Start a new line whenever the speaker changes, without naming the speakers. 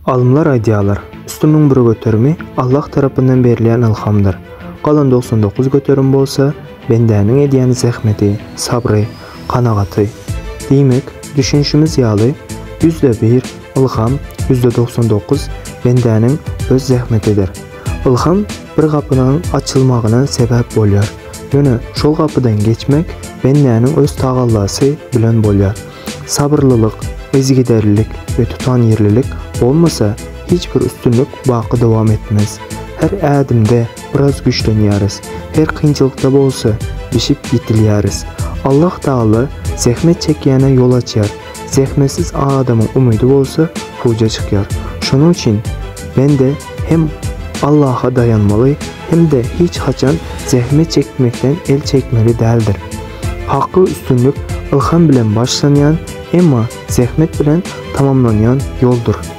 Alymlar aýdýarlar, üstünligiň bir göterimi Allah tarapyndan berilýän ylhamdyr. Galan 99 göterim bolsa bendäniň edýän zähmeti, sabry, kanagaty. Diýmek, düşünişimiz ýaly, 1% ylham, 99% bendäniň öz zähmetidir. Ylham bir gapynyň açylmagyna sebäp bolýar. Ýöne şol gapydan geçmek bendäniň öz tagallasy bilen bolýar. Sabyrlylyk, yzygiderlilik we tutanýerlilik bolmasa, hiç bir üstünlik baky dowam etmez. Her ädimde biraz güýçlenýäris, her kynçylykda bolsa bişip ýetilýäris. Allah Tagala zähmet çekýäne ýol açýar, zähmetsiz adamyň umydy bolsa puja çykýar. Şonuň üçin bende hem Allaha daýanmaly, hem-de hiç haçan zähmet çekmekden el çekmeli däldir. Haky üstünlik ylham bilen başlanýan, emma zähmet bilen tamamlanýan ýoldur.